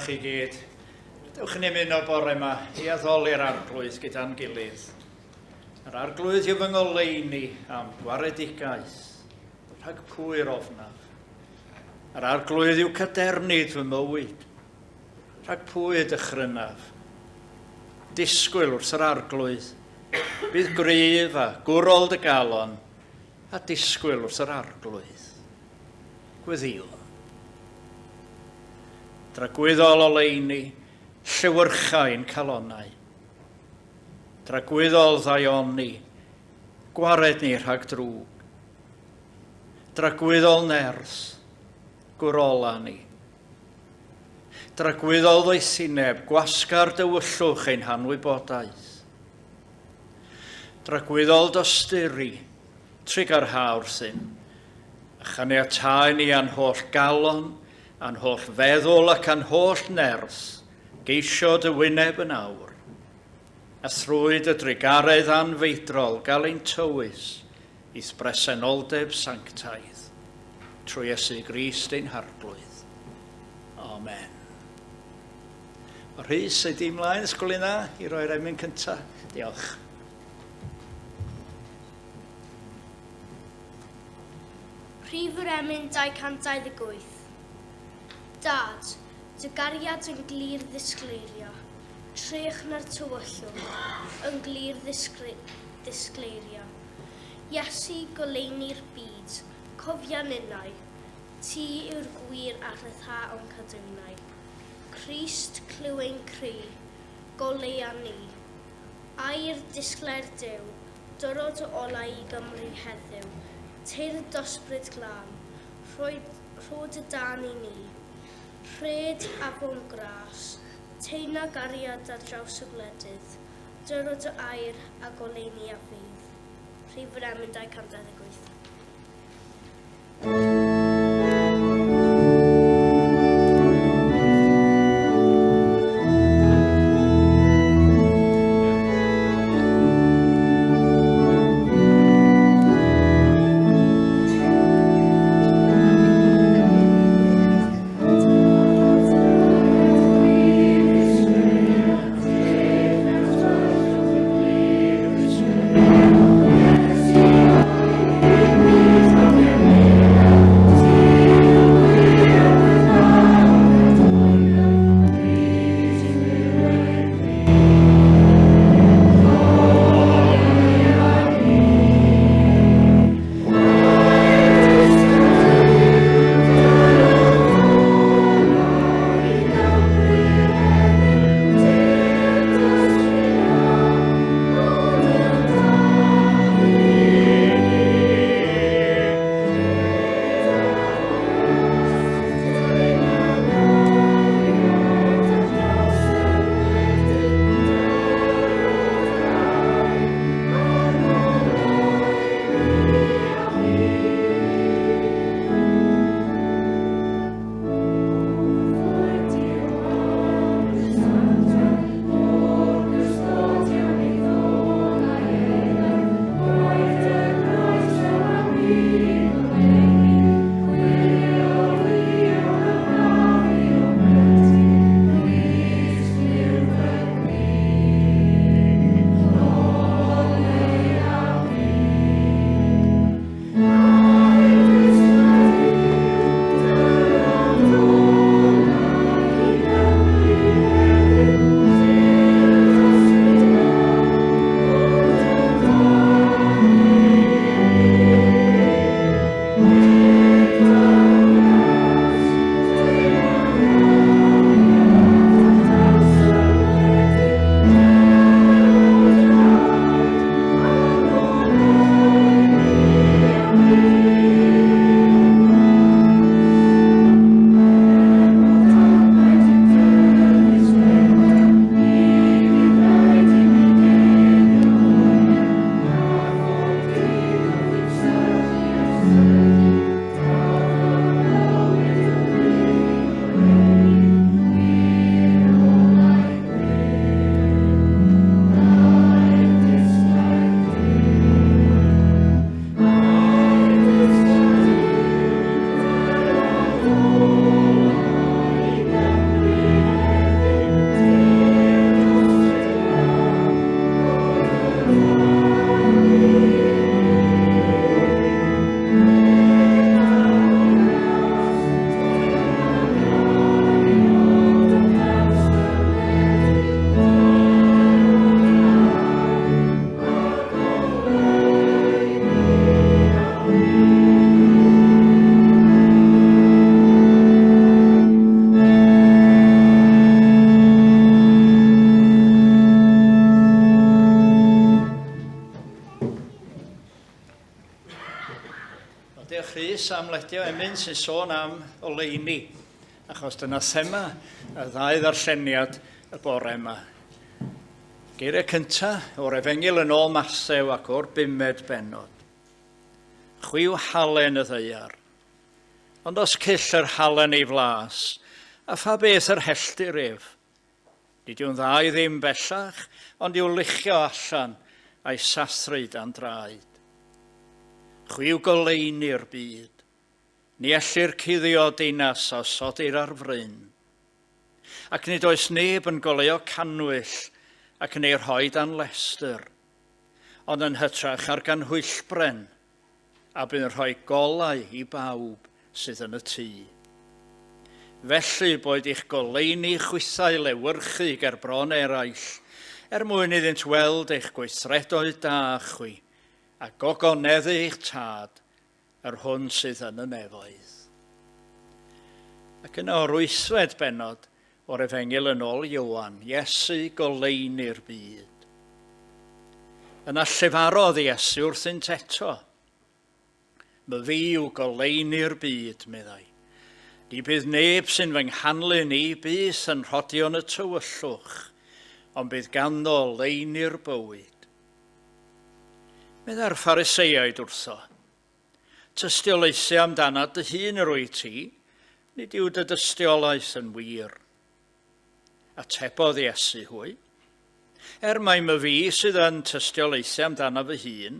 chi gyd. Dewch yn ymuno bore yma i addoli'r arglwydd gyda'n gilydd. Yr arglwydd yw fy ngoleuni am gwaredigaeth, rhag pwy'r ofnaf. Yr arglwydd yw cadernid fy mywyd, rhag pwy y dychrynaf. Disgwyl wrth yr arglwydd, bydd gryf a gwrol dy galon, a disgwyl wrth yr arglwydd. Gweddïwn. Dragwyddol oleuni, llewyrcha ein calonnau. Dragwyddol ddaioni, gwared ni rhag drwg. Dragwyddol nerth, gwrola ni. Dragwyddol ddoethineb, gwasgar dywyllwch ein hanwybodaeth. Dragwyddol dosturi, Trugarha wrthym, a chaniatáu ni â'n holl galon, â'n holl feddwl ac â'n holl nerth geisio dy wyneb yn awr, a thrwy dy drugaredd anfeidrol gael ein tywys i'th bresenoldeb sanctaidd, trwy Iesu Grist ein Harglwydd. Amen. Rhys, ydy ymlaen, ysgol yna, i roi'r emyn cyntaf. Diolch. Rhif yr emyn 228. Dad, dy gariad yn glir ddisgleirio, trech na'r tywyllwch, yn glir ddisgleirio. Iesu, goleuni'r byd, cofia ninnau, ti yw'r gwir a rhyddha o'n cadwynau. Crist, clyw ein cri, goleua ni. Air disglair Duw, dyro dy olau i Gymru heddiw, Tyrd d'Ysbryd Glân, rhoi, rho dy dân i ni. Rhed afon gras, teina gariad ar draws y gwledydd, Dyro dy air a goleuni a fydd. Rhif yr emyn 228. Rhys am ledio emyn sy'n sôn am oleuni, achos dyna thema y ddau ddarlleniad y bore yma. Geiriau cyntaf o'r Efengyl yn ôl Mathew ac o'r bumed bennod. Chwi yw halen y ddaear. Ond os cyll yr halen ei flas, a pha beth yr helltir ef? Nid yw'n dda i ddim bellach, ond i'w luchio allan a'i sathru dan draed. Chwi yw goleuni'r byd. Ni ellir cuddio dinas a osodir ar fryn. Ac nid oes neb yn goleuo cannwyll ac yn ei rhoi dan lestr, ond yn hytrach ar ganhwyllbren, a bydd yn rhoi golau i bawb sydd yn y tŷ. Felly, boed i'ch goleuni chwithau lewyrchu ger bron eraill, er mwyn iddynt weld eich gweithredoedd da chwi, a gogoneddu eich Tad, yr hwn sydd yn y nefoedd. Ac yna o'r wythfed bennod o'r Efengyl yn ôl Ioan, Iesu goleuni'r byd. Yna llefarodd Iesu wrthynt eto. Myfi yw goleuni'r byd, meddai. Ni bydd neb sy'n fy nghanlyn i byth yn rhodio yn y tywyllwch, ond bydd ganddo oleuni'r bywyd. Meddai'r Phariseiaid wrtho, Tystiolaethu amdanat dy hun yr wyt ti, nid yw dy dystiolaeth yn wir. Atebodd Iesu hwy, Er mai myfi sydd yn tystiolaethu amdano fy hun,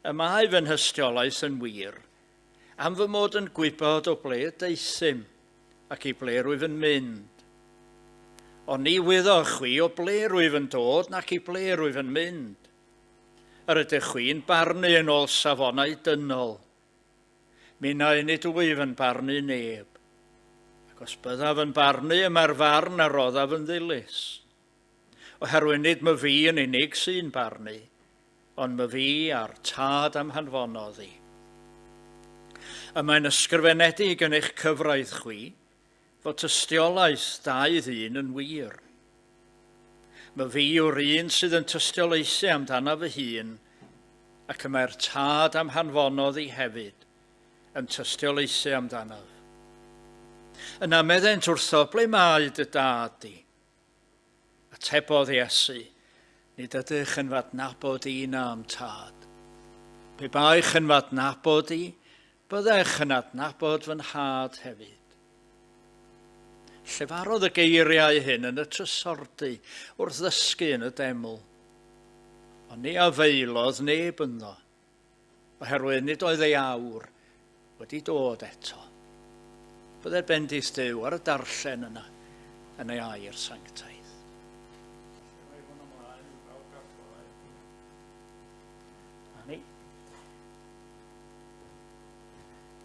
y mae fy nhystiolaeth yn wir, am fy mod yn gwybod o ble y deuthum ac i ble rwyf yn mynd. Ond ni wyddoch chwi o ble rwyf yn dod nac i ble rwyf yn mynd. Yr ydych chwi'n barnu yn ôl safonau dynol. Minnau nid wyf yn barnu neb. Ac os byddaf yn barnu, y mae'r farn a roddaf yn ddilys. Oherwydd nid myfi yn unig sy'n barnu, ond myfi a'r Tad am hanfonodd i. Y mae'n ysgrifenedig yn eich cyfraith chwi, fod tystiolaeth 21 yn wir. Myfi yw'r un sydd yn tystiolaethu amdana fy hun, ac y mae'r Tad am hanfonodd i hefyd yn tystiolaethu amdanaf. Yna meddent wrtho, ble mae dy dad di? Atebodd Iesu, Nid ydych yn f'adnabod i na'm tad. Pe baech yn f'adnabod i, byddech yn adnabod fy nhad hefyd. Llefarodd y geiriau hyn yn y trysordy wrth ddysgu yn y deml. Ond ni afaelodd neb ynddo, oherwydd nid oedd ei awr wedi dod eto. Byddai'r bendith Duw ar y darllen yna yn ei air sanctaidd. Ni.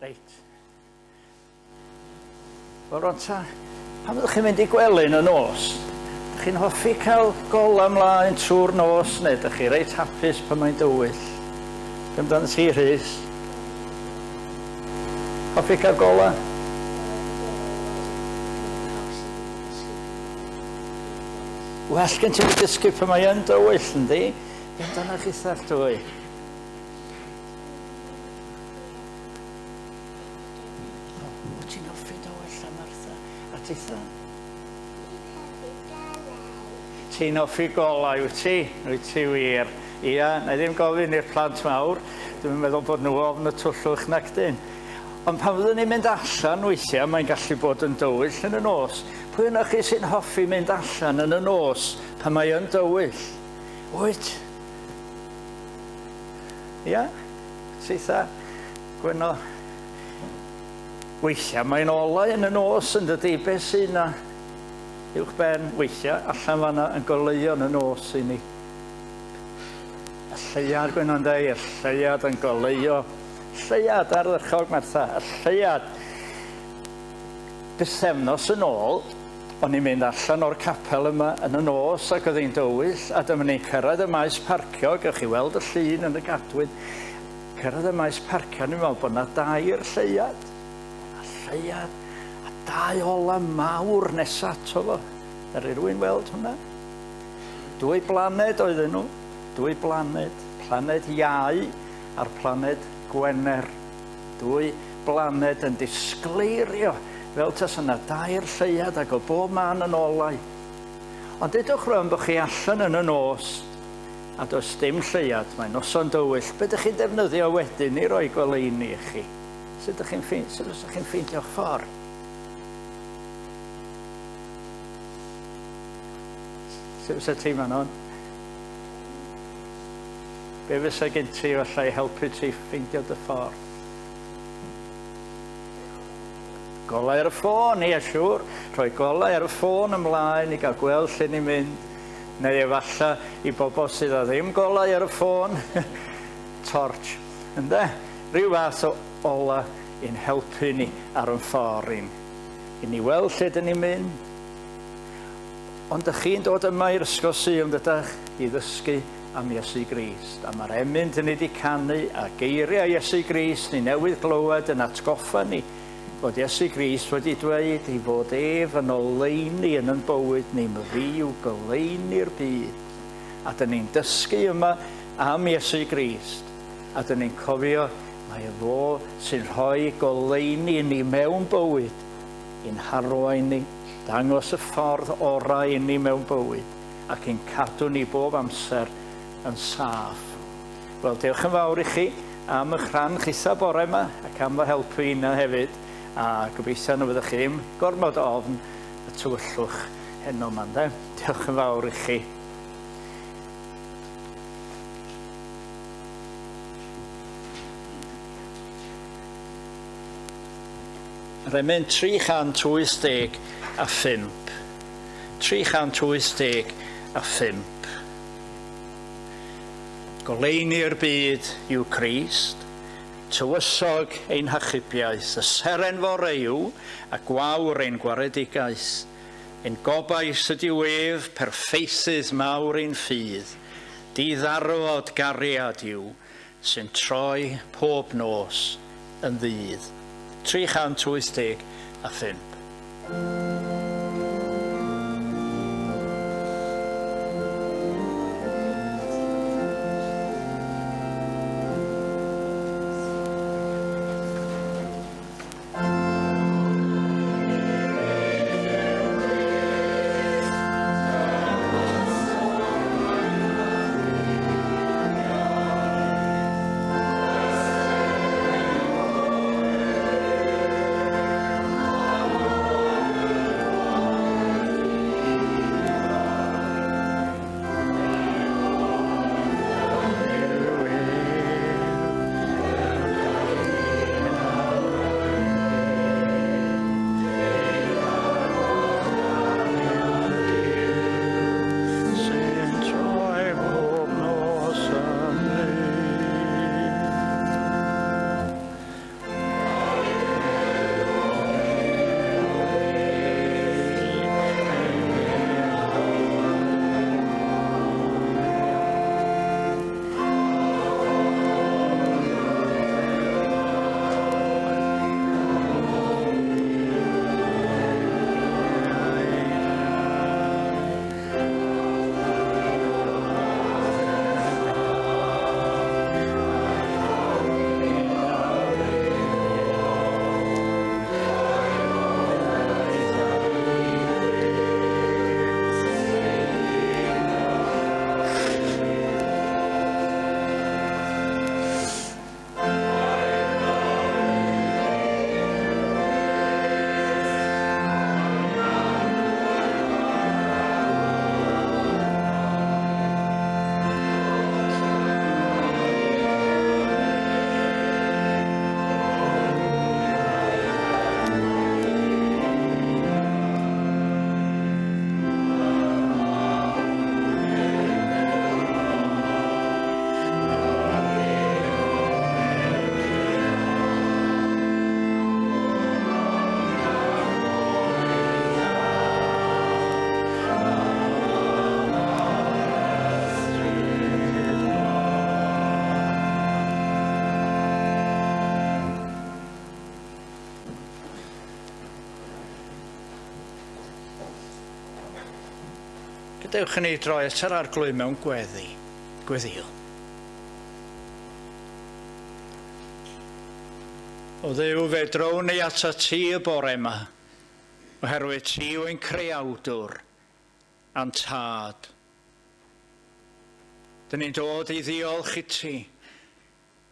Reit. Wel rwan ta, pan fyddwch chi'n mynd i gwely yn y nos, dych chi'n hoffi cael golau mlaen trwy'r nos neu dych chi reit hapus pan mae'n dywyll? Be amdano ti, Rhys? Hoffi cael golau? Well gen ti gysgu pan mae yn dywyll, yndi? Be amdano chithach dwy? O, wyt ti'n hoffi dywyll a Martha? A titha? Dwi'n hoffi golau. Ti'n hoffi golau, wyt ti? Wyt ti wir? Ia, na i ddim gofyn i'r plant mawr. Dwi'n meddwl bod nhw ofn y twllwch nac dyn. Ond pan fyddwn ni'n mynd allan weithiau, mae'n gallu bod yn dywyll yn y nos. Pwy yna chi sy'n hoffi mynd allan yn y nos pan mae yn dywyll? Wyt? Ia? Titha? Gwenno? Weithiau mae'n olau yn y nos yn dydy, beth sy'n na uwch ben weithiau allan fanna yn goleuo yn y nos i ni. Y lleuad, Gwenno'n dweud, y lleuad yn goleuo. Lleuad ardderchog, Martha, y lleuad. Bythefnos yn ôl, o'n i'n mynd allan o'r capel yma yn y nos ac oedd hi'n dywyll a dyma ni'n cyrraedd y maes parcio, gewch chi weld y llun yn y gadwyn. Cyrraedd y maes parcio, o'n i'n meddwl bod 'na dair lleuad, a lleuad, a dau ola mawr nesa ato fo. Ddaru rhywun weld hwnna? Dwy blaned oedden nhw, dwy blaned, planed Iau a'r planed Gwener. Dwy blaned yn disgleirio fel tas yna dair lleuad ac o bob man yn olau. Ond dudwch rwan bod chi allan yn y nos a does dim lleuad, mae noson dywyll, be dych chi'n defnyddio wedyn i roi goleuni i chi? Sut ydych chi'n ffein, sut ydych chi'n ffeindio'ch ffordd? Sut fysa ti, Manon? Be fysa gen ti falle i helpu ti ffeindio dy ffordd? Golau ar y ffôn, ie siŵr. Rhoi golau ar y ffôn ymlaen i gael gweld lle ni'n mynd. Neu efallai i bobl sydd â ddim golau ar y ffôn, torch. Ynde? Rhyw fath o ola i'n helpu ni ar yn ffordd i'n i ni weld lle dyn ni'n mynd. Ond dych chi'n dod yma i'r Ysgol Sul, dydach, i ddysgu am Iesu Grist. A mae'r emyn dyn ni wedi canu a geiriau Iesu Grist ni newydd glywed yn atgoffa ni fod Iesu Grist wedi dweud ei fod ef yn oleuni yn yn bywyd ni, myfi yw goleuni'r byd. A dyn ni'n dysgu yma am Iesu Grist. A dyn ni'n cofio mae y fo sy'n rhoi goleuni i ni mewn bywyd, i'n harwain ni, dangos y ffordd orau i ni mewn bywyd, ac i'n cadw ni bob amser yn saff. Wel, diolch yn fawr i chi am eich rhan chitha bore yma ac am fy helpu inna hefyd, a gobeithio na fyddwch chi ddim gormod o ofn y tywyllwch heno yma, ynde? Diolch yn fawr i chi. Yr emyn 385. 385. Goleuni'r byd yw Crist, tywysog ein hachubiaeth, y seren fore yw, a gwawr ein gwaredigaeth. Ein gobaith ydyw ef, perffeithydd mawr ein ffydd. Diddarfod gariad yw, sy'n troi pob nos yn ddydd. 385. Gadewch i ni droi at yr Arglwydd mewn gweddi. Gweddïo. O Dduw, fe drown ni atat ti y bore yma, oherwydd ti yw ein creawdwr a'n tad. Dyn ni'n dod i ddiolch i ti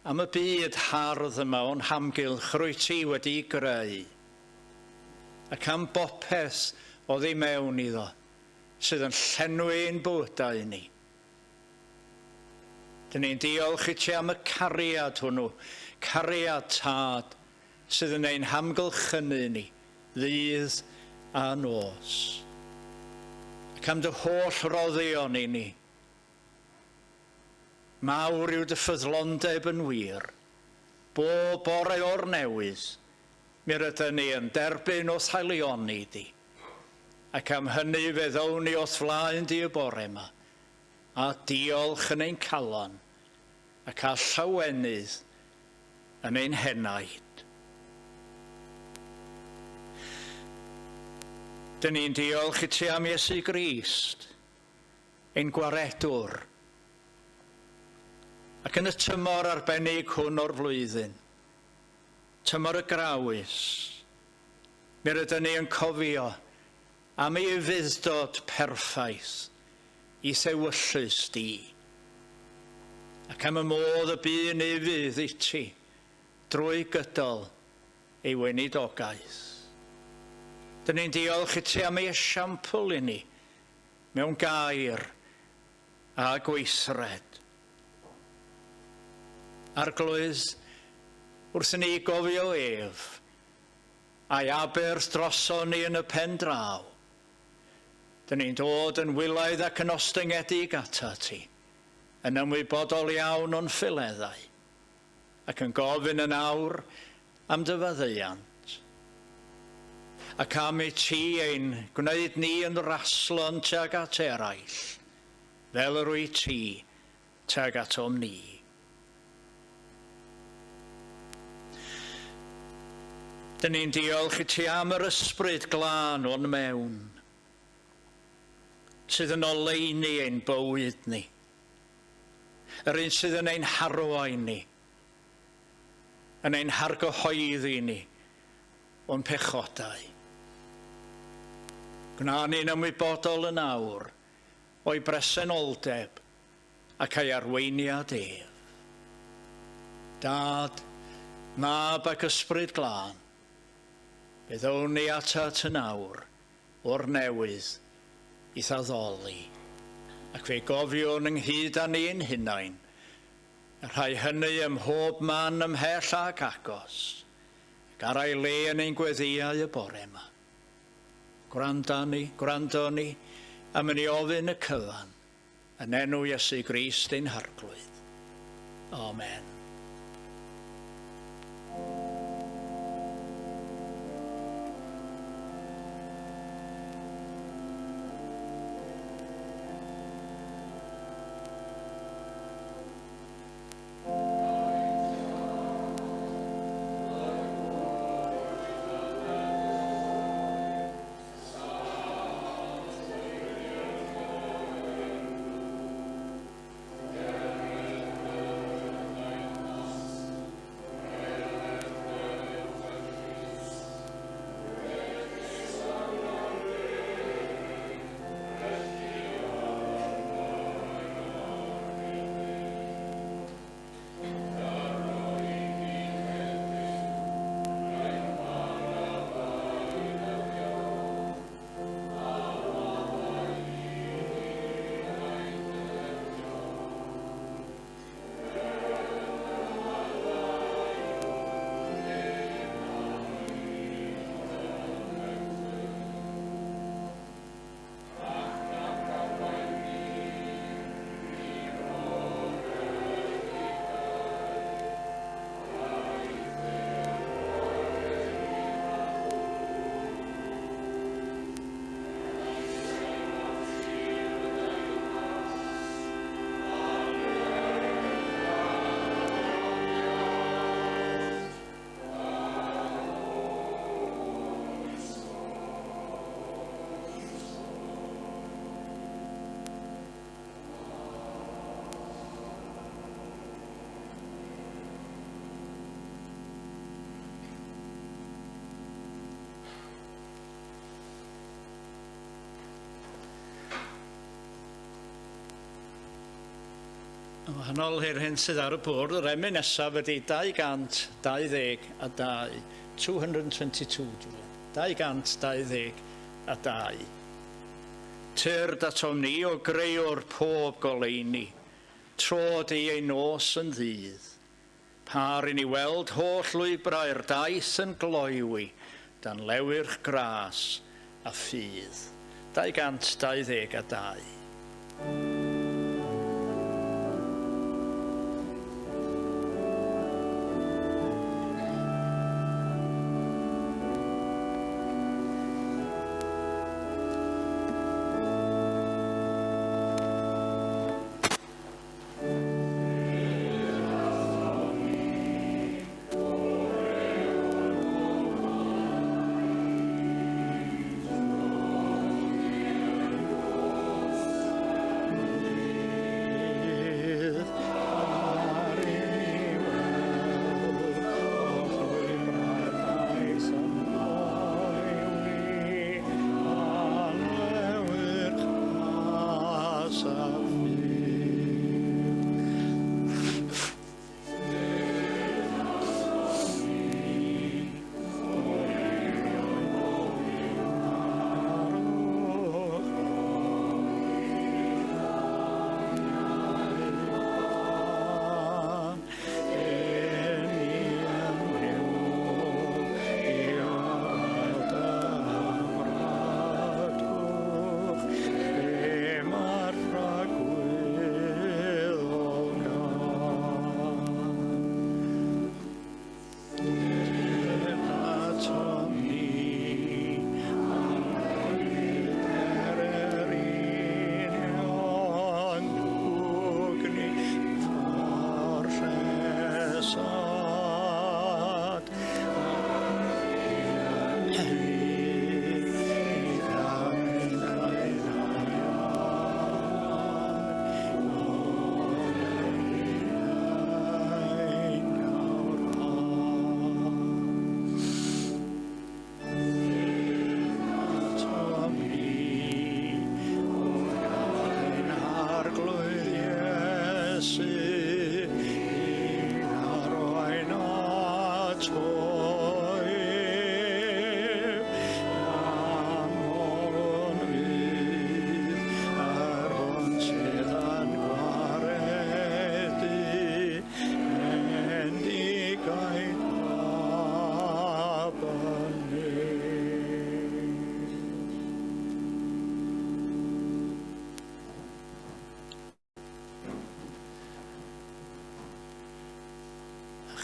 am y byd hardd yma o'n hamgylch rwy ti wedi greu, ac am bopeth oddi mewn iddo sydd yn llenwi ein bywydau ni. Dyn ni'n diolch i ti am y cariad hwnnw, cariad Tad, sydd yn ein hamgylchynu ni, ddydd a nos. Ac am dy holl roddion i ni. Mawr yw dy ffyddlondeb yn wir. Bob bore o'r newydd, mi rydyn ni yn derbyn o'th haelioni di. Ac am hynny fe ddown ni o'th flaen di y bore yma, a diolch yn ein calon, ac â llawenydd yn ein henaid. Dyn ni'n diolch i ti am Iesu Grist, ein gwaredwr, ac yn y tymor arbennig hwn o'r flwyddyn, tymor y grawys, mi rydyn ni yn cofio am ei ufudd-dod perffaith i'th ewyllys di, ac am y modd y bu'n ufudd iti drwy gydol ei weinidogaeth. Dyn ni'n diolch i ti am ei esiampl i ni mewn gair a gweithred. Arglwydd, wrth i ni gofio ef, a'i aberth droson ni yn y pen draw. Dyn ni'n dod yn wylaidd ac yn ostyngedig atat ti, yn ymwybodol iawn o'n ffileddau, ac yn gofyn yn awr am dy faddeuant, ac am i ti ein gwneud ni yn raslon tuag at eraill, fel yr wyt ti tuag atom ni. Dyn ni'n diolch i ti am yr ysbryd glân o'n mewn, sydd yn oleuni ein bywyd ni, yr un sydd yn ein harwain ni, yn ein hargyhoeddi ni o'n pechodau. Gwna ni'n ymwybodol yn awr o'i bresenoldeb ac a'i arweiniad ef. Dad, Mab ac Ysbryd Glân, fe ddown ni atat yn awr o'r newydd i'th addoli, ac fe gofiwn ynghyd â ni'n hunain, y rhai hynny ym mhob man ymhell ac agos, ac ar ei le yn ein gweddïau y bore yma. Gwranda ni, gwrando ni, am i ni ofyn y cyfan, Yn enw Iesu Grist ein Harglwydd. Amen. Yn wahanol i'r hyn sydd ar y bwrdd, yr emyn nesaf ydy 222, 222, Julian. 222. Tyrd atom ni o greuwr pob goleuni, tro di ei nos yn ddydd. Par i ni weld holl lwybrau'r daith yn gloywi dan lewyrch gras a ffydd. 222.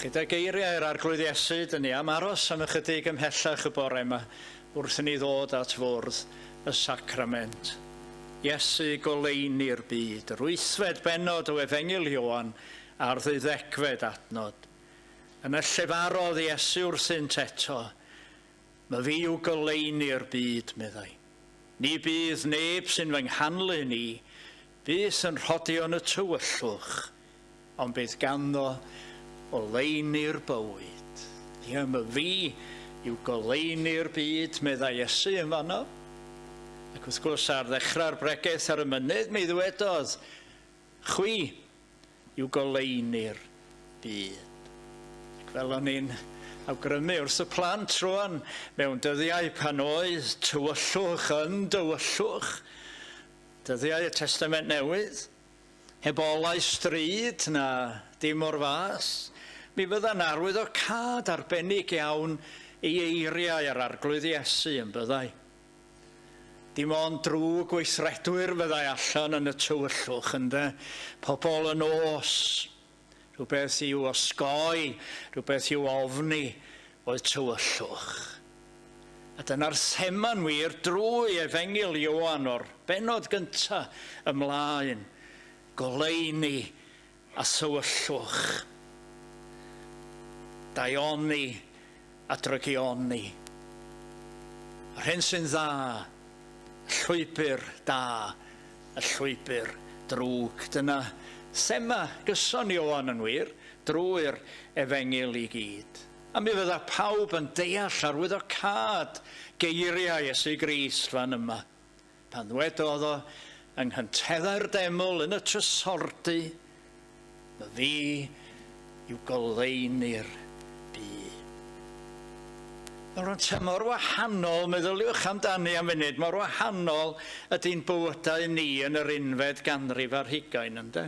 Gyda geiriau'r Arglwydd Iesu, dyn ni am aros am ychydig ymhellach y bore yma wrth i ni ddod at fwrdd y sacrament. Iesu goleuni'r byd, yr wythfed bennod o Efengyl Ioan a'r ddeuddegfed adnod. Yna llefarodd Iesu wrthynt eto, Myfi yw goleuni'r byd, meddai. Ni bydd neb sy'n fy nghanlyn i, byth yn rhodio yn y tywyllwch, ond bydd ganddo oleuni'r bywyd. Ie, myfi yw goleuni'r byd, meddai Iesu yn fanno. Ac wrth gwrs, ar ddechrau'r bregeth ar y mynydd, mi ddywedodd, Chwi yw goleuni'r byd. Ac fel o'n i'n awgrymu wrth y plant rwan, mewn dyddiau pan oedd tywyllwch yn dywyllwch, dyddiau y Testament Newydd, heb olau stryd na dim o'r fath, mi fydda'n arwyddocâd arbennig iawn i eiriau yr Arglwydd Iesu yn byddai. Dim ond drwg gweithredwyr fyddai allan yn y tywyllwch, ynde? Pobl y nos, rhywbeth i'w osgoi, rhywbeth i'w ofni oedd tywyllwch. A dyna'r thema'n wir drwy Efengyl Ioan o'r bennod gyntaf ymlaen, goleuni a thywyllwch, daioni a drygioni. Yr hyn sy'n dda, y llwybr da, y llwybr drwg. Dyna thema gyson Ioan yn wir, drwy'r efengyl i gyd. A mi fydda pawb yn deall arwyddocâd geiriau Iesu Grist fan yma. Pan ddwedodd o yng nghynteddau'r deml yn y trysordy, Mae fi yw goleuni'r byd. Wel, rwan te, mor wahanol, meddyliwch amdani am funud, mor wahanol ydy'n bywydau ni yn yr unfed ganrif ar hugain, ynde?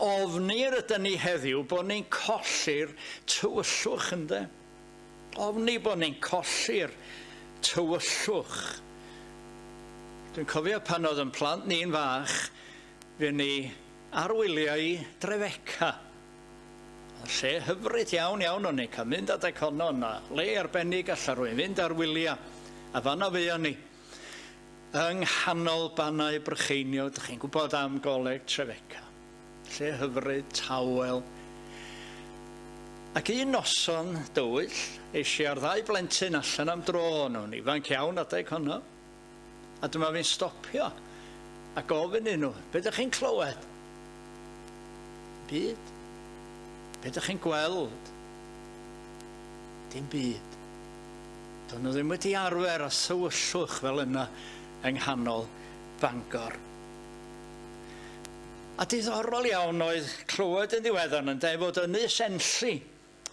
Ofnir ydyn ni heddiw bod ni'n colli'r tywyllwch, ynde? Ofni bod ni'n colli'r tywyllwch. Dwi'n cofio pan oedd yn plant ni'n fach, fe ni ar wyliau i Drefeca. Oedd lle hyfryd iawn iawn o'n ni'n cael mynd adeg honno, na le arbennig alla rwy'n fynd ar wyliau. A fanno fuon ni, yng nghanol Bannau Brycheiniog, dych chi'n gwybod am Goleg Trefeca. Lle hyfryd, tawel. Ac un noson dywyll, es i a'r ddau blentyn allan am dro, nhw'n ifanc iawn adeg honno. A dyma fi'n stopio a gofyn i nhw, be ydych chi'n clywed? Byd. Be ydych chi'n gweld? Dim byd. Do'n nhw ddim wedi arfer â thywyllwch fel yna yng nghanol Bangor. A diddorol iawn oedd clywed yn ddiweddar yn dweud fod Ynys Enlli,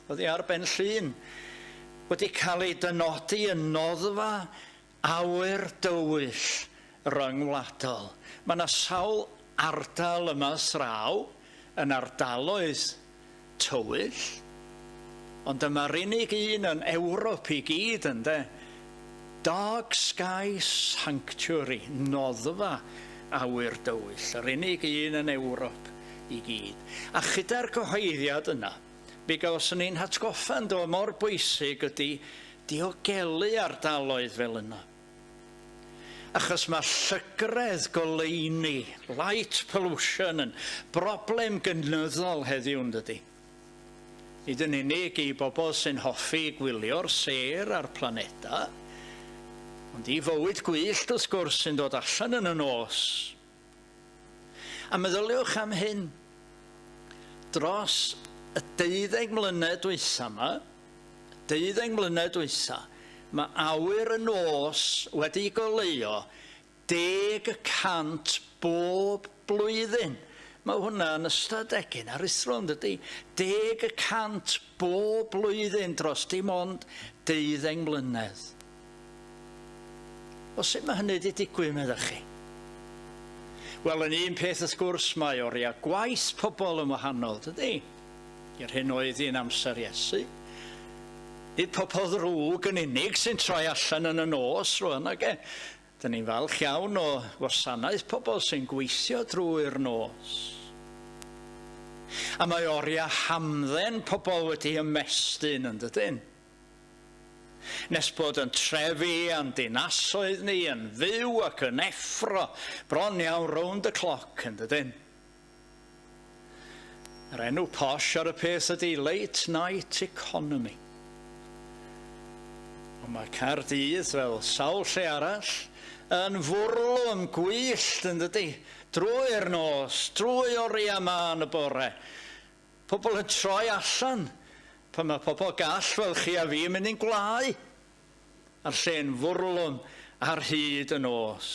oddi ar Ben Llŷn, wedi cael ei dynodi yn noddfa Awyr dywyll ryngwladol. Mae yna sawl ardal yma thraw yn ardaloedd tywyll, ond dyma'r unig un yn Ewrop i gyd, ynde? Dark Sky Sanctuary, noddfa awyr dywyll, yr unig un yn Ewrop i gyd. A chyda'r cyhoeddiad yna, mi gawson ni'n hatgoffa yndo mor bwysig ydy diogelu ardaloedd fel yna. Achos mae llygredd goleuni, light pollution, yn broblem gynyddol heddiw yn dydy. Nid yn unig i bobl sy'n hoffi gwylio'r sêr a'r planedau, ond i fywyd gwyllt wrth gwrs sy'n dod allan yn y nos. A meddyliwch am hyn, dros y deuddeg mlynedd dwytha yma, deuddeg mlynedd dwytha, mae awyr y nos wedi goleuo 10% bob blwyddyn. Mae hwnna'n ystadegyn aruthrol, yn dydy? 10% bob blwyddyn dros dim ond deuddeg mlynedd. Wel, sut mae hynny wedi digwydd, meddech chi? Wel, yn un peth, wrth gwrs, mae oriau gwaith pobl yn wahanol, dydy? I'r hyn oedd un amser Iesu. Nid pobl ddrwg yn unig sy'n troi allan yn y nos rwan, nag e? Dyn ni'n falch iawn o wasanaeth pobl sy'n gweithio drwy'r nos. A mae oriau hamdden pobl wedi ymestyn, yn dydyn? Nes bod yn trefi a'n dinasoedd ni yn fyw ac yn effro bron iawn rownd y cloc, yn dydyn? Yr enw posh ar y peth ydy late night economy. Ond mae Caerdydd, fel sawl lle arall, yn fwrlwm gwyllt, yn dydy? Drwy'r nos, drwy oriau mân y bore. Pobl yn troi allan pan mae pobl gall fel chi a fi yn mynd i'n gwlâu a'r lle'n fwrlwm ar hyd y nos.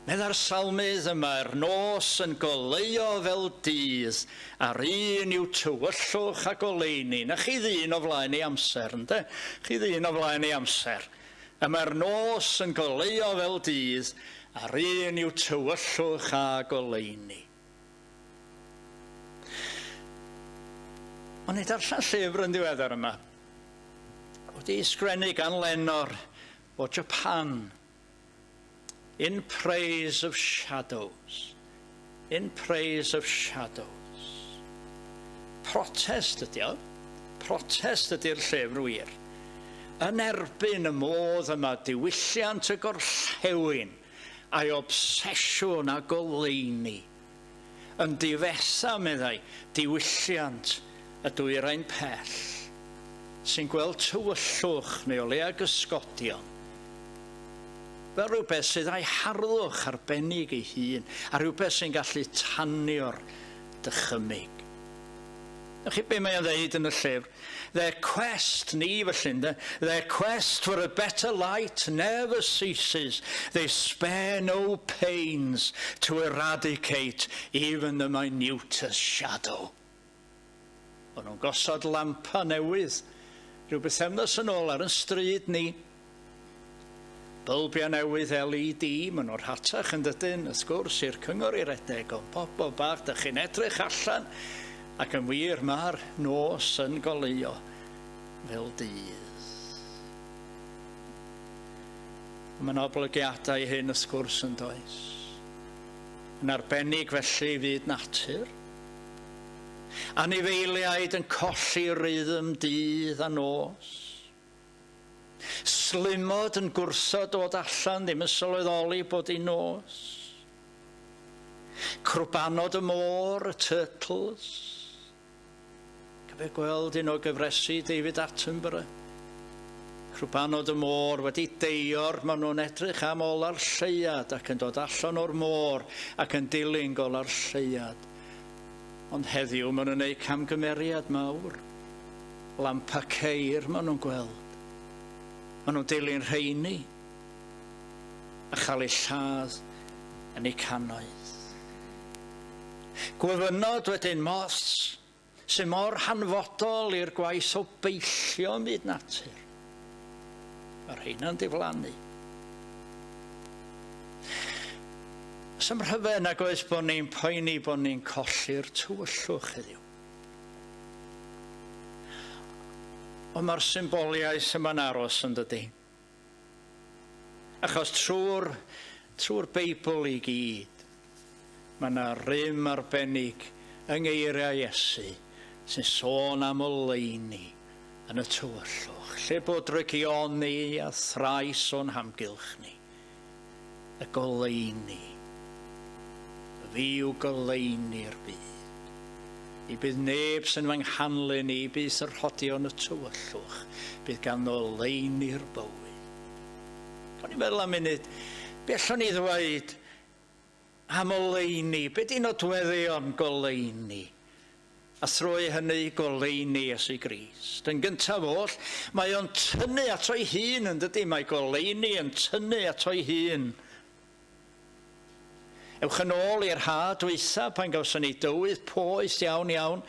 Meddai'r salmydd y mae'r nos yn goleuo fel dydd, a'r un yw tywyllwch a goleuni. Na chi ddyn o flaen ei amser, ynde? Chi ddyn o flaen ei amser. Y mae'r nos yn goleuo fel dydd, a'r un yw tywyllwch a goleuni. O'n i darllen llyfr yn ddiweddar yma, wedi ei sgrennu gan lenor o Japan, In Praise of Shadows. In Praise of Shadows. Protest ydy o. Protest ydy'r llyfr wir. Yn erbyn y modd yma diwylliant y gorllewin a'i obsesiwn â goleuni, yn difetha, meddai, diwylliant y Dwyrain Pell, sy'n gweld tywyllwch neu o leia gysgodion, fel rhywbeth sydd â'i harddwch arbennig ei hun, a rhywbeth sy'n gallu tanio'r dychymyg. Ewch chi be mae o'n ddeud yn y llyfr? Their quest, ni felly, ynde? Their quest for a better light never ceases. They spare no pains to eradicate even the minutest shadow. O'n nhw'n gosod lampa newydd rhyw bythefnos yn ôl ar yn stryd ni. Bylbiau newydd LED, maen nhw'n rhatach yn dydyn, wrth gwrs, i'r cyngor i redeg, ond pobl bach, dych chi'n edrych allan, ac yn wir, mae'r nos yn goleuo fel dydd. Mae yna oblygiadau hyn, wrth gwrs, yn does. Yn arbennig felly i fyd natur. Anifeiliaid yn colli rhythm dydd a nos. Slimod yn gwrthod dod allan, ddim yn sylweddoli bod hi'n nos. Crwbanod y môr, y turtles. Cyfio gweld un o gyfresi David Attenborough. Crwbanod y môr wedi deior, maen nhw'n edrych am ola'r lleuad ac yn dod allan o'r môr ac yn dilyn gola'r lleuad. Ond heddiw maen nhw'n gwneud camgymeriad mawr. Lampa ceir maen nhw'n gweld. Maen nhw'n dilyn rheini a chael eu lladd yn eu cannoedd. Gwyfynod wedyn, moths, sy'n mor hanfodol i'r gwaith o beillio ym myd natur. Mae'r rheina'n diflannu. Oes am rhyfedd nag oes bod ni'n poeni bod ni'n colli'r tywyllwch heddiw. Ond mae'r symboliaeth yma'n aros yn dydy. Achos trwy'r trwy Beibl i gyd, mae yna rym arbennig yng ngeiriau Iesu sy'n sôn am oleuni yn y tywyllwch, lle bod drygioni a thrais o'n hamgylch ni. Y goleuni. Fi yw goleuni'r byd. Ni bydd neb sy'n fy nghanlyn i byth y rhodio yn y tywyllwch. Bydd ganddo oleuni'r bywyd. O'n i'n meddwl am munud, be allwn ni ddweud am oleuni? Be di nodweddion goleuni? A thrwy hynny goleuni Iesu Grist. Yn gyntaf oll, mae o'n tynnu ato'i hun, yn dydy? Mae goleuni yn tynnu ato'i hun. Ewch yn ôl i'r ha dwytha pan gawson ni dywydd poeth iawn iawn,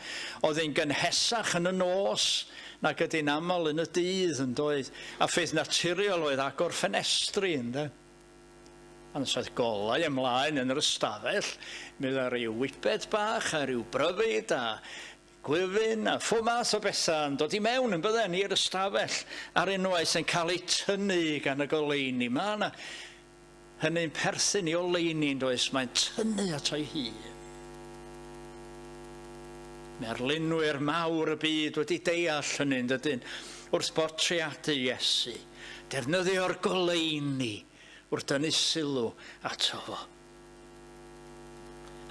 oedd hi'n gynhesach yn y nos nag ydy'n aml yn y dydd, yn doedd? A pheth naturiol oedd agor ffenestri, ynde? Ond os oedd golau ymlaen yn yr ystafell, mi oedd rhyw wybed bach a rhyw bryfid a gwyfyn a phob math o bethau yn dod i mewn yn bydden i'r ystafell ar unwaith yn cael eu tynnu gan y goleuni. Mae yna hynny'n perthyn i oleuni yn does, mae'n tynnu ato ei hun. Mae arlunwyr mawr y byd wedi deall hynny'n dydyn wrth bortreadu Iesu. Defnyddio'r goleuni wrth dynnu sylw ato fo.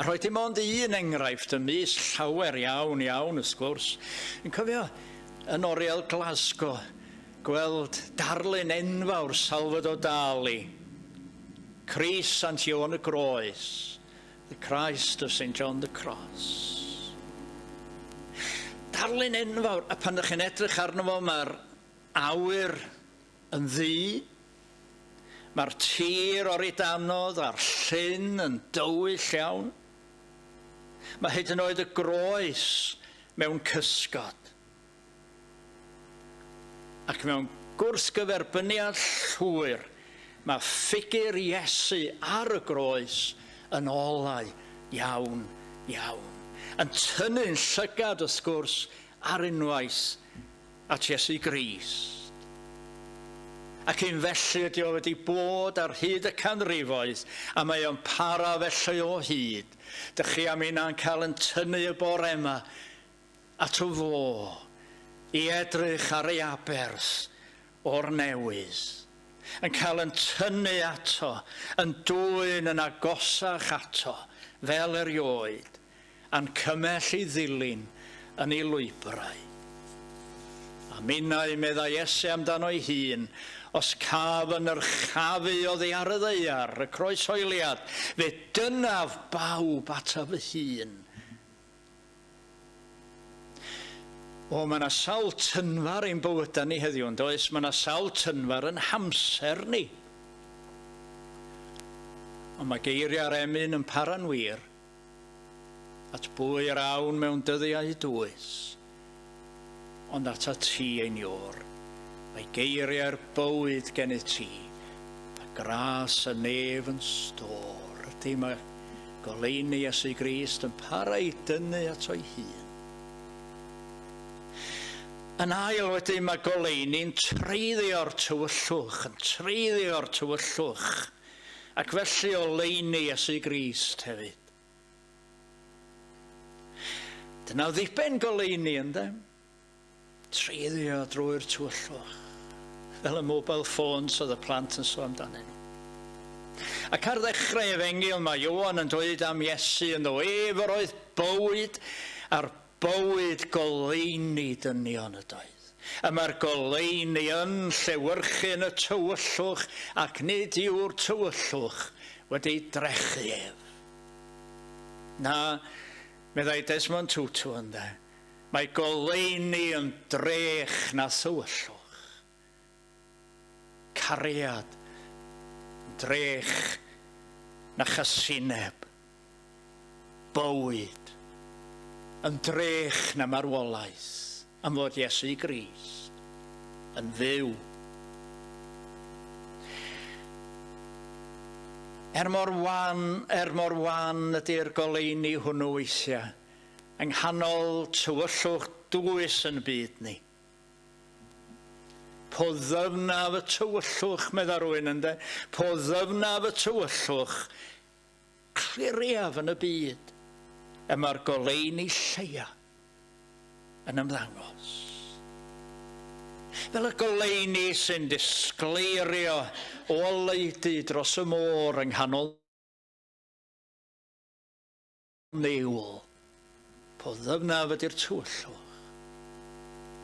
A rhoi dim ond un enghraifft ymysg llawer iawn iawn wrth gwrs. Yn cofio yn Oriel Glasgow gweld darlun enfawr Salvador Dali, Crist Sant Ioan y Groes, The Christ of St John the Cross. Darlun enfawr, a pan ydych chi'n edrych arno fo, mae'r awyr yn ddu, Mae'r tir oridanodd a'r llyn yn dywyll iawn. Mae hyd yn oed y groes mewn cysgod. Ac mewn gwrthgyferbyniad llwyr, mae ffigur Iesu ar y groes yn olau iawn, iawn. Yn tynnu'n llygad, wrth gwrs, ar unwaith at Iesu Grist. Ac un felly ydy o wedi bod ar hyd y canrifoedd, a mae o'n para felly o hyd. Dych chi am inna'n cael yn tynnu y bore yma ato fo i edrych ar ei aberth o'r newydd, yn cael yn tynnu ato, yn dwyn yn agosach ato, fel erioed, a'n cymell i ddilyn yn ei lwybrau. A minnau, meddai Iesu amdano'i hun, os caf yn nyrchafu oddi ar y ddaear, y croeshoeliad, fe dynnaf bawb ataf fy hun. O, mae yna sawl tynfar ein bywydau ni heddiw, yn does? Mae yna sawl tynfar yn hamser ni. Ond mae geiriau'r emyn yn para'n wir. At bwy yr awn mewn dyddiau dwys, ond atat ti ein Iôr. Mae geiriau'r bywyd gennyt ti, a gras y nef yn stôr. Ydy, mae goleuni Iesu Grist yn para i dynnu ato'i hun. Yn ail wedyn mae goleuni'n treiddio'r tywyllwch, yn treiddio'r tywyllwch, ac felly oleuni Iesu Grist hefyd. Dyna ddiben goleuni, ynde? Treiddio drwy'r tywyllwch, fel y mobile phones oedd y plant yn sôn amdanyn nhw. Ac ar ddechrau efengyl mae Ioan yn dweud am Iesu ynddo ef yr oedd bywyd a'r bywyd goleuni dynion ydoedd. Y mae'r goleuni yn llewyrchu yn y tywyllwch ac nid yw'r tywyllwch wedi drechu ef. Na, meddai Desmond Tutu ynde, mae goleuni yn drech na thywyllwch. Cariad yn drech na chasineb. Bywyd yn drech na marwolaeth am fod Iesu Grist yn fyw. Er mor wan, er mor wan ydy'r goleuni hwnnw weithiau, yng nghanol tywyllwch dwys yn byd ni. Po ddyfnaf y tywyllwch, medda rhywun ynde, po ddyfnaf y tywyllwch, cliriaf yn y byd, y mae'r goleuni lleia yn ymddangos. Fel y goleuni sy'n disgleirio o oleudy dros y môr yng nghanol niwl. Po ddyfnaf ydy'r tywyllwch,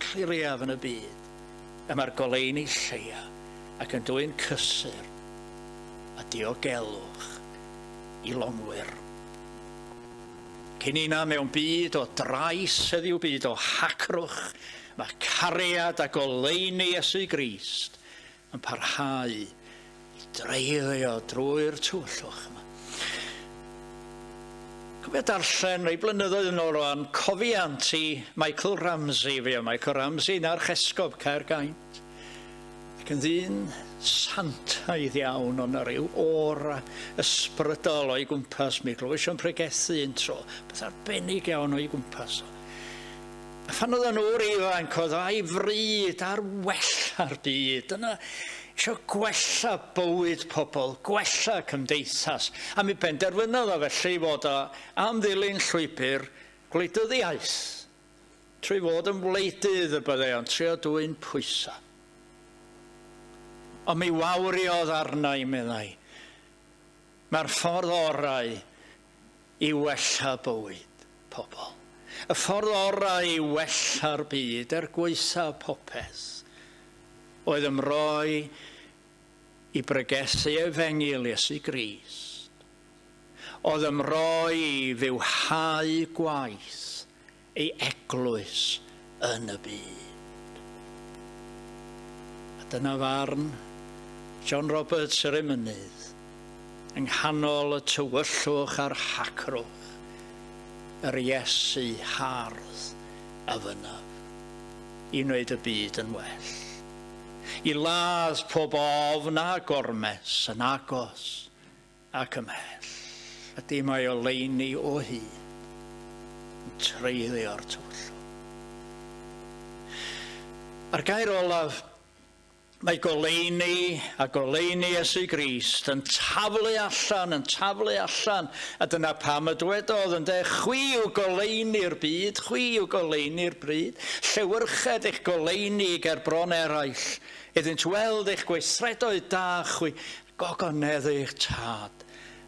cliriaf yn y byd, y mae'r goleuni lleia ac yn dwyn cysur a diogelwch i longwyr. Cyn ina mewn byd o drais heddiw, byd o hacrwch, mae cariad a goleuni Iesu Grist yn parhau i dreulio drwy'r tywyllwch yma. Cofio darllen rhai blynyddoedd yn ôl rwan, cofiant i Michael Ramsey, fe o Michael Ramsey yn archesgob Caergaint, ac yn ddyn santaidd iawn, ond na rhyw ora ysbrydol o'i gwmpas, mi glywais o'n pregethu un tro, beth arbennig iawn o'i gwmpas o. A phan oedd o'n ŵr ifanc, oedd a'i fryd ar wella'r byd. Dyna eisiau gwella bywyd pobl, gwella cymdeithas. A mi benderfynodd o felly fod o am ddilyn llwybr gwleidyddiaeth. Trwy fod yn wleidydd y byddai o'n trio dwyn pwysau. Ond mi wawriodd arna i, meddai. Mae'r ffordd orau i wella bywyd pobl. Y ffordd orau i wella'r byd er gwaetha popeth oedd ymroi i bregethu efengyl Iesu Grist, oedd ymroi i fywhau gwaith ei eglwys yn y byd. A dyna farn John Roberts yr emynydd, yng nghanol y tywyllwch a'r hacrwch, yr Iesu hardd a fynnaf i wneud y byd yn well, i ladd pob ofn a gormes yn agos ac ymhell, ydy mae oleuni o hyd yn treiddio'r tywyllwch. A'r gair olaf, mae goleuni a goleuni Iesu Grist yn taflu allan, yn taflu allan, a dyna pam y dwedodd ynde, chwi yw goleuni'r byd, chwi yw goleuni'r bryd, llewyrched eich goleuni ger bron eraill, iddynt weld eich gweithredoedd da chwi, Gogonedd eich tad,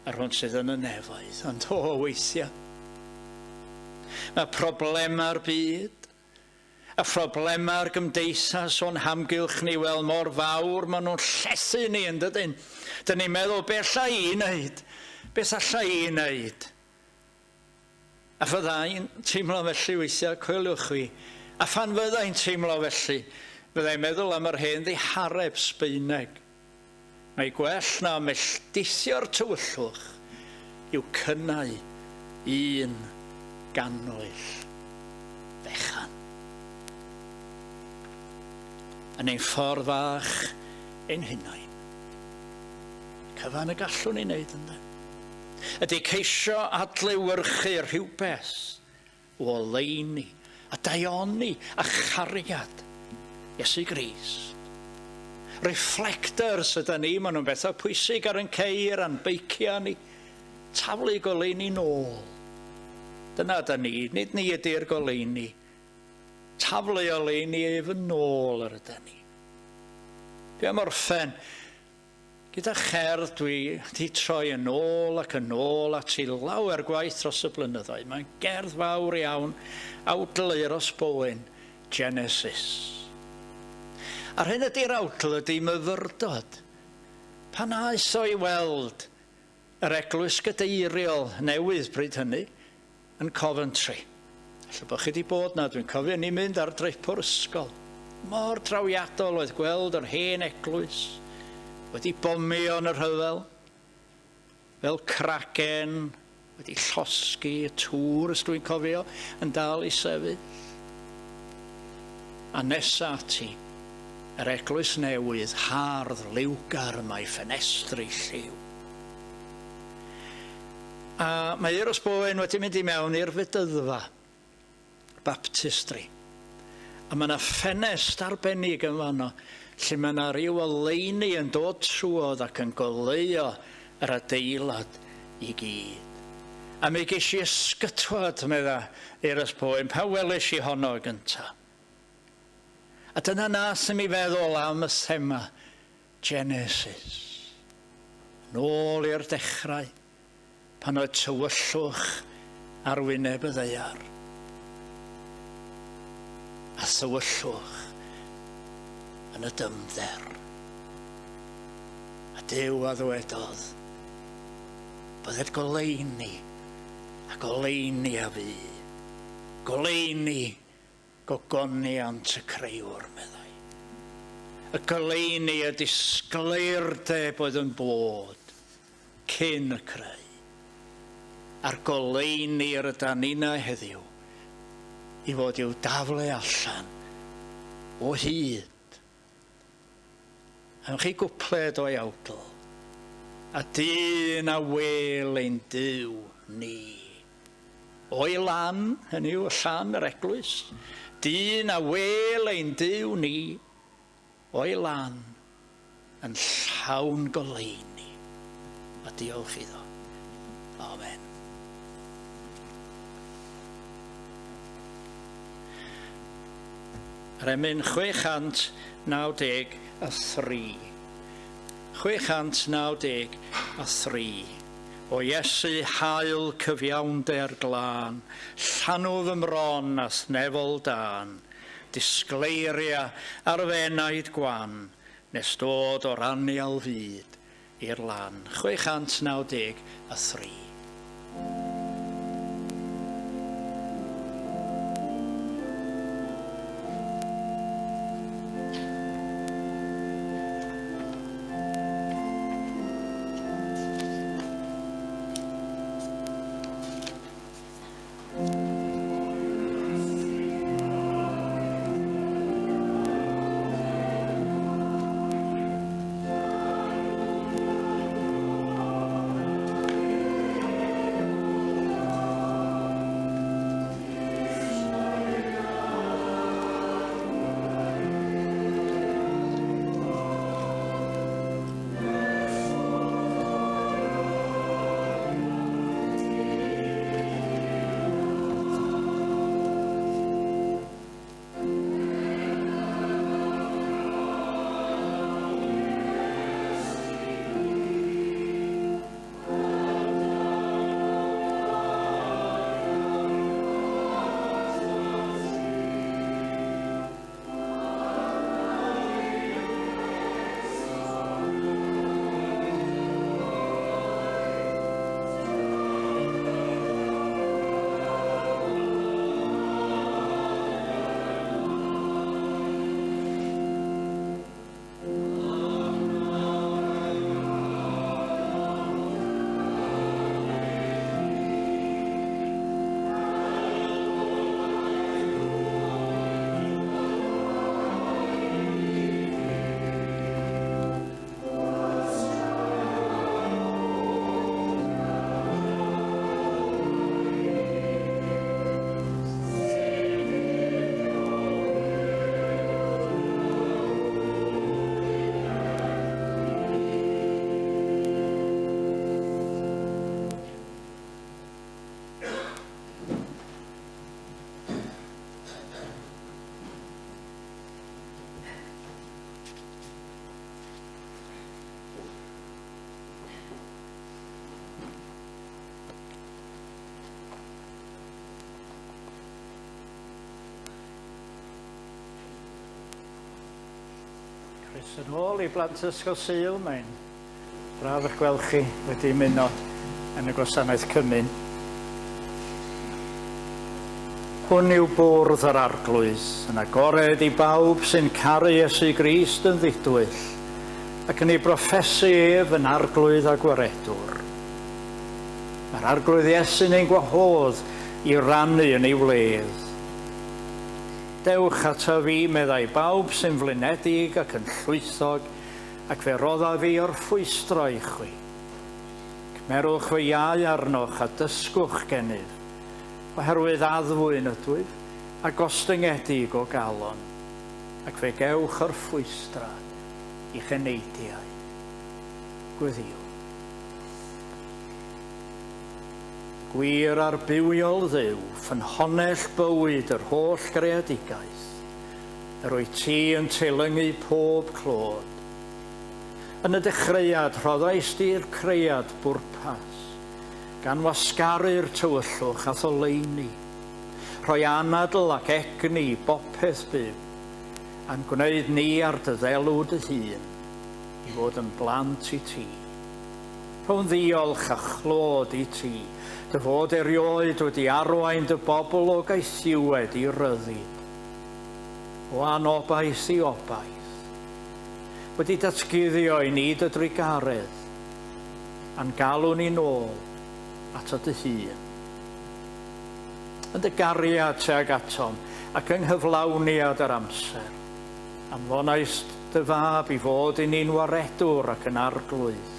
yr hwn sydd yn y nefoedd. Ond o, weithiau, mae problemau'r byd, a phroblemau'r gymdeithas o'n hamgylch ni, wel, mor fawr maen nhw'n llethu ni, yn dydyn? Dyn ni'n meddwl, beth alla i wneud? Beth alla i wneud? A fyddai'n teimlo felly weithiau, coeliwch chi, A phan fyddai'n teimlo felly, fyddai'n meddwl am yr hen ddihareb Sbaeneg. Mae gwell na melldithio'r tywyllwch yw cynnau un gannwyll fechan. Yn ein ffordd fach ein hunain. Cyfan y gallwn ei wneud ynddo. Ydy ceisio adlewyrchu rhywbeth o oleuni a daioni a chariad Iesu Grist. Reflectors yda ni, maen nhw'n bethau pwysig ar yn ceir a'n beiciau ni. Taflu goleuni nôl. Dyna yda ni, nid ni ydy'r goleuni. Taflu oleuni ef yn ôl yr yda ni. Dwi am orffen Gyda cherdd dwi 'di troi yn ôl ac yn ôl ati lawer gwaith dros y blynyddoedd. Mae'n gerdd fawr iawn, awdl Euros Bowen, Genesis. A'r hyn ydy'r awdl ydy myfyrdod. Pan aeth o i weld yr eglwys gadeiriol newydd bryd hynny yn Coventry. Ella bod chi wedi bod na, dwi'n cofio ni mynd ar drip o'r ysgol. Mor trawiadol oedd gweld yr hen eglwys wedi bomio yn y rhyfel, fel cragen wedi llosgi y tŵr, os dwi'n cofio, yn dal i sefyll. A nesa ati, yr eglwys newydd, hardd, liwgar, mae ffenestri lliw. A mae Euros Bowen wedi mynd i mewn i'r fedyddfa, baptistry. A mae yna ffenest arbennig yn fanno, lle mae yna ryw oleuni yn dod trwodd ac yn goleuo yr adeilad i gyd. A mi ges i ysgytwad, medda Euros Bowen, pan weles i honno gynta. A dyna nath i mi feddwl am y thema Genesis. Nôl i'r dechrau, pan oedd tywyllwch ar wyneb y ddaear. A thywyllwch yn y dyfnder. A Duw a ddywedodd, bydded goleuni, a goleuni a fu. Goleuni Gogoniant y Creuwr, meddai. Y goleuni y disgleirdeb oedd yn bod cyn y creu. A'r goleuni yr ydan ninnau heddiw i fod i'w daflu allan o hyd. Ewch chi gwpled o'i awdl. A dyn a wel ein Duw ni. O'i lan, hynny yw, y llan yr eglwys. Dyn a wel ein Duw ni. O'i lan, yn llawn goleuni. A diolch iddo. Amen. Yr emyn 693. 693. O Iesu, haul cyfiawnder glân, llanw fy mron a'th nefol dân, disgleiria ar fy enaid gwan, nes dod o'r anial fyd i'r lan. 693. Croeso nôl i blant Ysgol Sul, mae'n braf eich gweld chi wedi ymuno yn y gwasanaeth cymun. Hwn yw bwrdd yr Arglwydd, yn agored i bawb sy'n caru Iesu Grist yn ddidwyll, ac yn ei broffesu ef yn Arglwydd a Gwaredwr. Mae'r Arglwydd Iesu'n ein gwahodd i rannu yn ei wledd. Dewch ataf fi, meddai bawb sy'n flinedig ac yn llwythog, ac fe roddaf fi orffwystra i chwi. Cymerwch fy iau arnoch a dysgwch gennyf, oherwydd addfwyn ydwyf, a gostyngedig o galon, ac fe gewch orffwystra i'ch eneidiau. Gweddïwn. Gwir a'r bywiol Dduw, ffynhonnell bywyd yr holl greadigaeth, yr wyt ti yn teilyngu pob clod. Yn y dechreuad rhoddaist di i'r creuad bwrpas, gan wasgaru'r tywyllwch a'th oleuni, rhoi anadl ac egni i bopeth byw, a'n gwneud ni ar dy ddelw dy hun, i fod yn blant i ti. Rhown ddiolch a chlod i ti, dy fod erioed wedi arwain dy bobl o gaethiwed i ryddid, o anobaith i obaith, wedi datguddio i ni dy drugaredd, a'n galw ni nôl ato dy hun. Yn dy gariad tuag atom ac yng nghyflawniad yr amser, Anfonaist dy Fab i fod i ni'n Waredwr ac yn Arglwydd.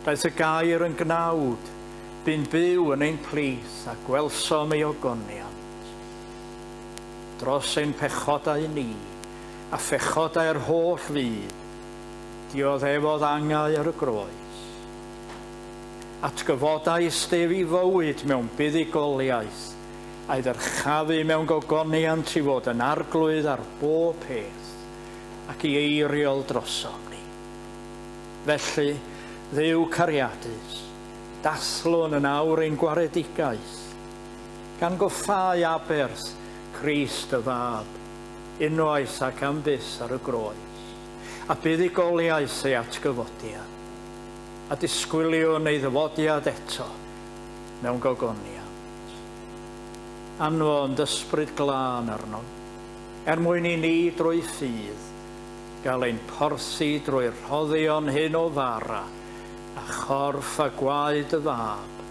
Daeth y Gair yn gnawd, bu'n byw yn ein plith, a gwelsom ei ogoniant. Dros ein pechodau ni, a phechodau'r holl fyd, dioddefodd angau ar y groes. Atgyfodaist ef i fywyd mewn buddugoliaeth, a'i ddyrchafu mewn gogoniant i fod yn arglwydd ar bob peth, ac i eiriol drosom ni. Felly, Dduw cariadus, dathlwn yn awr ein gwaredigaeth, gan goffáu aberth Crist y Fab, unwaith ac am byth ar y groes, a buddugoliaeth ei atgyfodiad, a disgwyliwn ei ddyfodiad eto mewn gogoniant. Anfon d'Ysbryd Glân arnom, er mwyn i ni drwy ffydd gael ein porthi drwy'r rhoddion hyn o fara a chorff a gwaed dy Fab,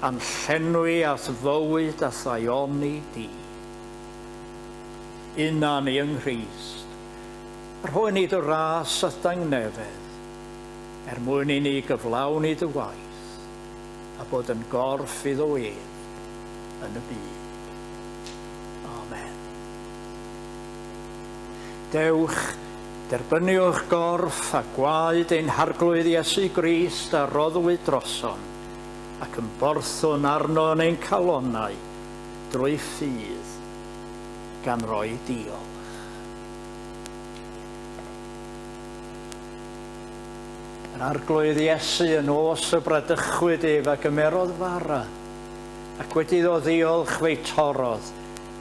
a'n llenwi â'th fywyd a'th ddaioni di. Una ni yng Nghrist, a rho i ni dy ras a'th dangnefedd, er mwyn i ni gyflawni dy waith, a bod yn gorff iddo ef yn y byd. Amen. Dewch, derbyniwch gorff a gwaed ein Harglwydd Iesu Grist a roddwyd drosom, ac ymborthwn arno yn ein calonnau drwy ffydd, gan roi diolch. Yr Arglwydd Iesu y nos y bradychwyd ef a gymerodd fara, ac wedi iddo ddiolch fe'i torrodd,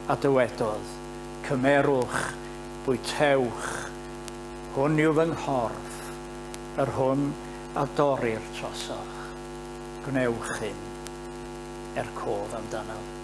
a dywedodd, Cymerwch, bwytewch, hwn yw fy nghorff, yr hwn a dorrir trosoch. Gwnewch hyn er cof amdanaf.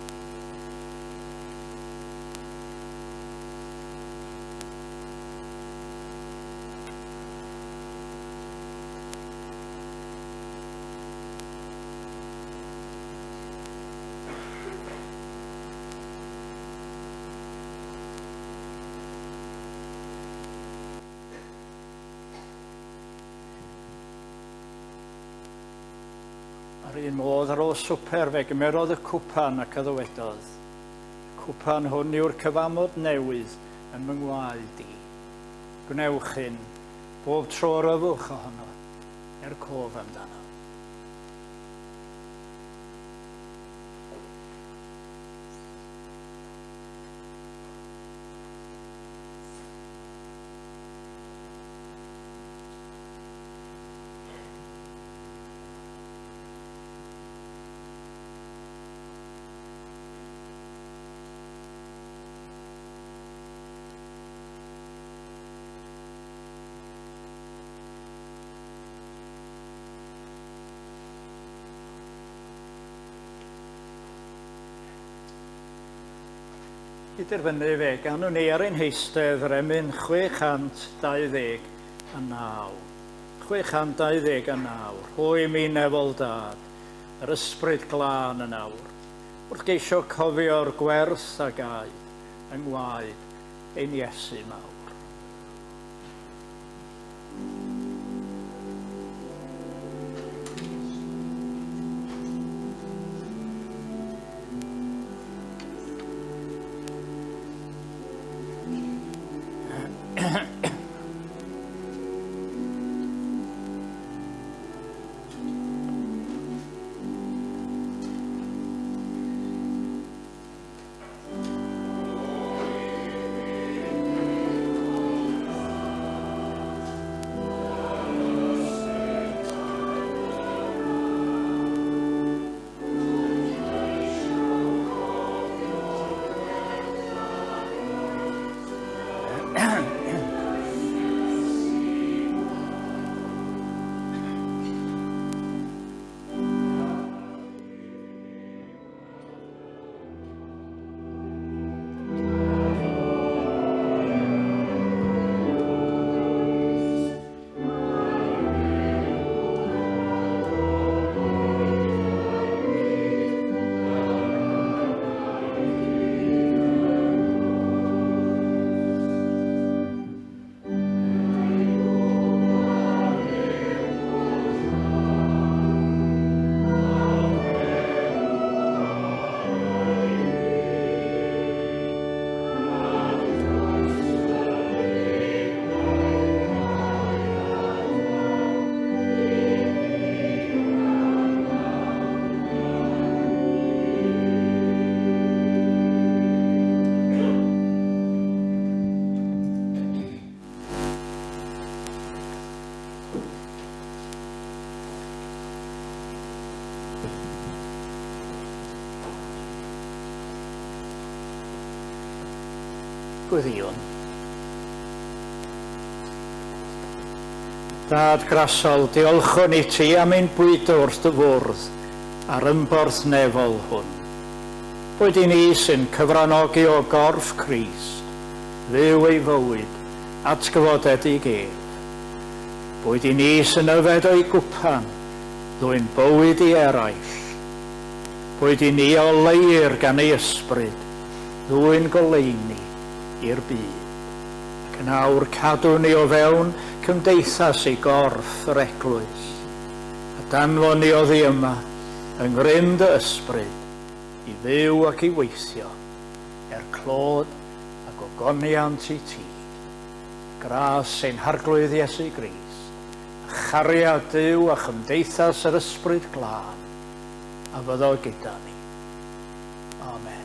Ar un modd, ar ôl swper, fe gymerodd y cwpan ac a ddywedodd, Y cwpan hwn yw'r cyfamod newydd yn fy ngwaed i. Gwnewch hyn, bob tro yr yfwch ohono, er cof amdano. I derfynu fe ganwn ni ar ein heistedd yr emyn 629. 629, Rhoi mi nefol dad, yr ysbryd glân yn awr, wrth geisio cofio'r gwerth a gaed yng ngwaed ein Iesu mawr. Gweddïwn. Dad grasol, diolchwn i ti am ein bwydo wrth dy fwrdd a'r ymborth nefol hwn. Boed i ni sy'n cyfranogi o gorff Crist, fyw ei fywyd, atgyfodedig ef. Boed i ni sy'n yfed o'i gwpan, ddwyn bywyd i eraill. Boed i ni oleuir gan ei ysbryd, ddwyn goleuni i'r byd. Ac yn awr cadw ni o fewn cymdeithas ei gorff yr eglwys, a danfon ni oddi yma, yng ngrym dy ysbryd, i fyw ac i weithio, er clod a gogoniant i ti. Gras ein Harglwydd Iesu Grist, a chariad Duw a chymdeithas yr Ysbryd Glân, a fyddo gyda ni. Amen.